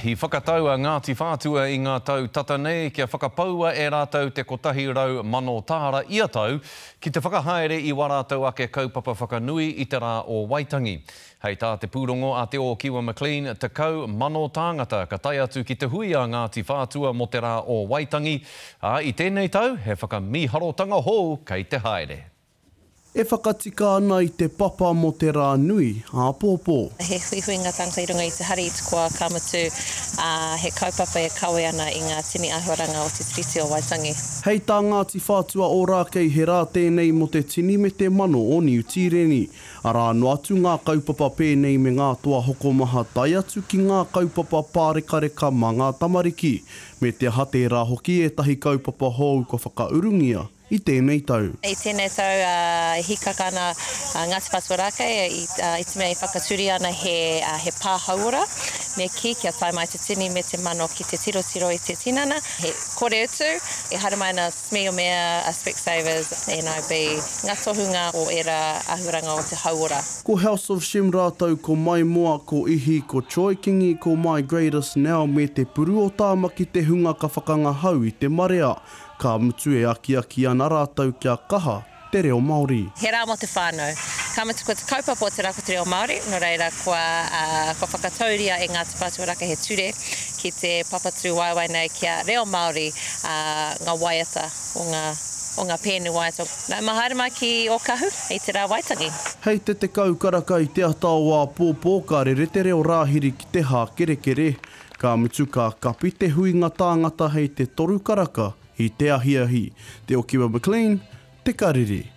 I whakatau a Ngāti Whātua i ngā tau tata nei kia whakapaua e rātou te 100,000 tāra ia tau ki te whakahaere i wā rātou ake kaupapa whakanui i te Rā o Waitangi. Hei tā te pūrongo a Te Ōkiwa McLean, 10,000 tāngata ka tae atu ki te hui a Ngāti Whātua mō te Rā o Waitangi, ā, i tēnei tau he whakamīharotanga hou kei te haere. E whakatika ana i te papa mō te rā nui āpōpō. He huihuinga tangata i runga i te hari i te koa, ka mutu, ā, he kaupapa e kawe ana i ngā tini āhuaranga o te Tiriti o Waitangi. Hei tā Ngāti Whātua Ōrākei he rā tēnei mō te tini me te mano o Niu Tīreni. Arā noa atu ngā kaupapa pēnei me ngā toa hokomaha tae atu ki ngā kaupapa pārekareka mā ngā tamariki. Me te aha tērā hoki ētahi kaupapa hou kua whakaurungia i tēnei tau. I tēnei tau e hīkaka ana a Ngāti Whātua Rākei i te mea e whakatūria ana he pā hauora, me kī kia tae mai te tini me te mano ki te tirotiro i te tinana, he kore utu, e haere mai ana Smee Your Mea, Specsavers, NIB, ngā tohunga o ērā āhuaranga o te hauora. Ko House of Shem rātou ko Maimoa, ko Ihi, ko Troy Kingi, ko My Greatest Now me Te Puru o Tāmaki te hunga ka whakangahau i te marea. Ka mutu e akiaki ana rātou kia kaha te reo Māori. He rā mō te whānau. Ka mutu ko te kaupapa o te rā ko te reo Māori, nō reira kua, kua whakatauria e Ngāti Whātua Raka he ture ki te papatū waewae nei kia reo Māori ngā waiata o ngā, o ngā pēne waiata. Nau mai haere mai ki Ōkahu i te rā Waitangi. Hei te 10 karaka i te ata o āpōpō ka rere te reo rāhiri ki te hākerekere. Ka mutu ka kapi te huinga tāngata hei te toru karaka i te ahiahi. Te Okiwa McLean, Te Karere.